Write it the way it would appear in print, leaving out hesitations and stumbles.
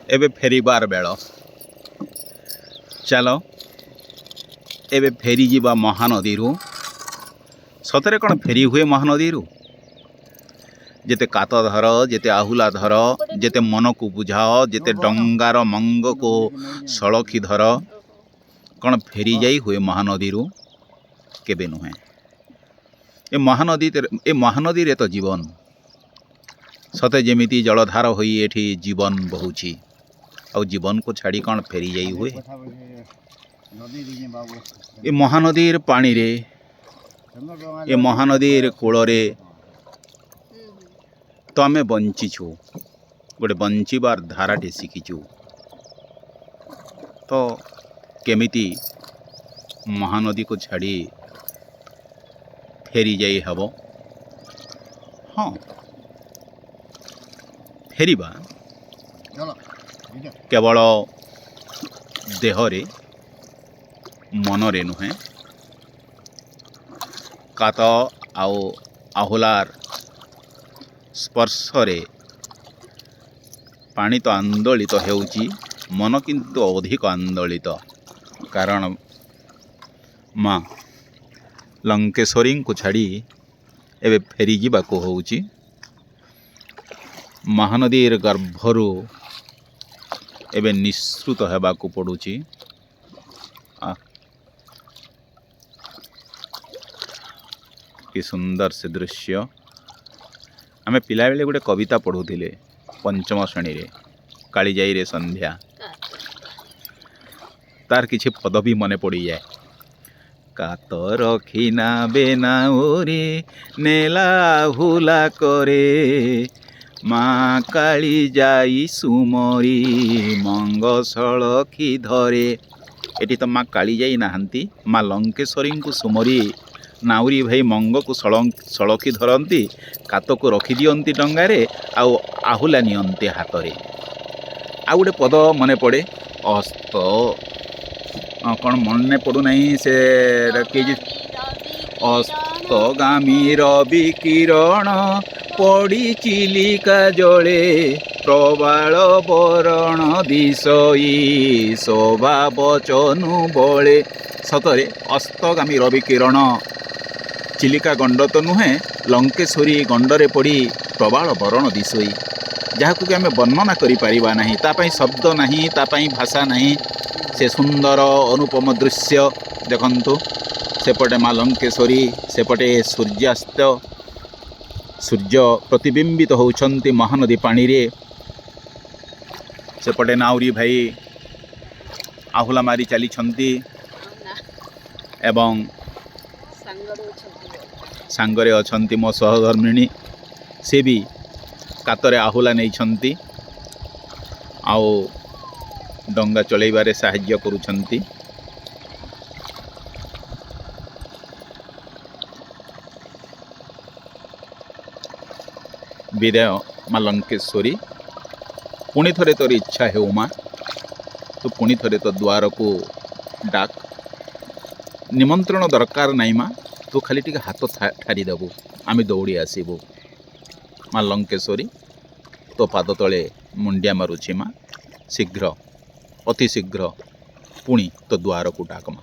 ଏବେ ଫେରିବାର ବେଳ। ଚାଲ, ଏବେ ଫେରିଯିବା ମହାନଦୀରୁ। ସତରେ କ'ଣ ଫେରି ହୁଏ ମହାନଦୀରୁ? ଯେତେ କାତ ଧର, ଯେତେ ଆହୁଲା ଧର, ଯେତେ ମନକୁ ବୁଝାଅ, ଯେତେ ଡଙ୍ଗାର ମଙ୍ଗକୁ ସଳଖି ଧର, କ'ଣ ଫେରି ଯାଇ ହୁଏ ମହାନଦୀରୁ? କେବେ ନୁହେଁ। ଏ ମହାନଦୀ, ଏ ମହାନଦୀରେ ତ ଜୀବନ। ସତେ ଯେମିତି ଜଳଧାର ହୋଇ ଏଠି ଜୀବନ ବହୁଛି। ଆଉ ଜୀବନକୁ ଛାଡ଼ି କ'ଣ ଫେରି ଯାଇ ହୁଏ? ଏ ମହାନଦୀର ପାଣିରେ, ଏ ମହାନଦୀର କୂଳରେ ତ ଆମେ ବଞ୍ଚିଛୁ, ଗୋଟେ ବଞ୍ଚିବାର ଧାରାଟି ଶିଖିଛୁ। ତ କେମିତି ମହାନଦୀକୁ ଛାଡ଼ି ଫେରି ଯାଇ ହେବ? ହଁ, ଫେରିବା କେବଳ ଦେହରେ, ମନରେ ନୁହେଁ। କାତ ଆଉ ଆହୁଲାର ସ୍ପର୍ଶରେ ପାଣି ତ ଆନ୍ଦୋଳିତ ହେଉଛି, ମନ କିନ୍ତୁ ଅଧିକ ଆନ୍ଦୋଳିତ, କାରଣ ମା ଲଙ୍କେଶ୍ୱରୀଙ୍କୁ ଛାଡ଼ି ଏବେ ଫେରିଯିବାକୁ ହେଉଛି। ମହାନଦୀର ଗର୍ଭରୁ ଏବେ ନିଃସୃତ ହେବାକୁ ପଡ଼ୁଛି। କି ସୁନ୍ଦର ସେ ଦୃଶ୍ୟ! ଆମେ ପିଲାବେଳେ ଗୋଟେ କବିତା ପଢ଼ୁଥିଲେ ପଞ୍ଚମ ଶ୍ରେଣୀରେ, କାଳିଜାଇରେ ସନ୍ଧ୍ୟା। ତାର କିଛି ପଦ ବି ମନେ ପଡ଼ିଯାଏ। କାତ ରଖି ନାବେ ନାଉରି ନେଲା ହୁଲା କରେ, ମା କାଳି ଯାଇ ସୁମରି ମଙ୍ଗ ସଳଖି ଧରେ। ଏଠି ତ ମା କାଳିଜାଇ ନାହାନ୍ତି, ମା ଲଙ୍କେଶ୍ୱରୀଙ୍କୁ ସୁମରି ନାଉରୀ ଭାଇ ମଙ୍ଗକୁ ସଳଖି ଧରନ୍ତି, କାତକୁ ରଖିଦିଅନ୍ତି ଡଙ୍ଗାରେ ଆଉ ଆହୁଲା ନିଅନ୍ତି ହାତରେ। ଆଉ ଗୋଟେ ପଦ ମନେ ପଡ଼େ, ଅସ୍ତ କ'ଣ ମନେ ପଡ଼ୁନାହିଁ ସେ କି, ଅସ୍ତଗାମୀ ରବି କିରଣ ପଡ଼ି ଚିଲିକା ଜଳେ, ପ୍ରବାଳ ବରଣ ଦିଶଇ ଶୋଭା ବଚନୁ ବଳେ। ସତରେ ଅସ୍ତଗାମୀ ରବି କିରଣ ଚିଲିକା ଗଣ୍ଡ ତ ନୁହେଁ, ଲଙ୍କେଶ୍ୱରୀ ଗଣ୍ଡରେ ପଡ଼ି ପ୍ରବାଳ ବରଣ ଦିଶୋଇ, ଯାହାକୁ କି ଆମେ ବର୍ଣ୍ଣନା କରିପାରିବା ନାହିଁ। ତା ପାଇଁ ଶବ୍ଦ ନାହିଁ, ତା ପାଇଁ ଭାଷା ନାହିଁ। ସେ ସୁନ୍ଦର ଅନୁପମ ଦୃଶ୍ୟ ଦେଖନ୍ତୁ। ସେପଟେ ମା ଲଙ୍କେଶ୍ୱରୀ, ସେପଟେ ସୂର୍ଯ୍ୟାସ୍ତ, ସୂର୍ଯ୍ୟ ପ୍ରତିବିମ୍ବିତ ହେଉଛନ୍ତି ମହାନଦୀ ପାଣିରେ। ସେପଟେ ନାଉରୀ ଭାଇ ଆହୁଲା ମାରି ଚାଲିଛନ୍ତି ଏବଂ ସାଙ୍ଗରେ ଅଛନ୍ତି ମୋ ସହଧର୍ମିଣୀ। ସେ ବି କାତରେ ଆହୁଲା ନେଇଛନ୍ତି ଆଉ ଡଙ୍ଗା ଚଳାଇବାରେ ସାହାଯ୍ୟ କରୁଛନ୍ତି। ବିଦାୟ ମା ଲଙ୍କେଶ୍ୱରୀ। ପୁଣି ଥରେ ତୋର ଇଚ୍ଛା ହେଉ ମା, ତୁ ପୁଣି ଥରେ ତୋ ଦ୍ୱାରକୁ ଡାକ। ନିମନ୍ତ୍ରଣ ଦରକାର ନାହିଁ ମା, ତୁ ଖାଲି ଟିକେ ହାତ ଠାରିଦେବୁ, ଆମେ ଦୌଡ଼ି ଆସିବୁ। ମା ଲଙ୍କେଶ୍ୱରୀ, ତୋ ପାଦ ତଳେ ମୁଣ୍ଡିଆ ମାରୁଛି ମା, ଶୀଘ୍ର, ଅତି ଶୀଘ୍ର ପୁଣି ତୋ ଦ୍ୱାରକୁ ଡାକ ମା।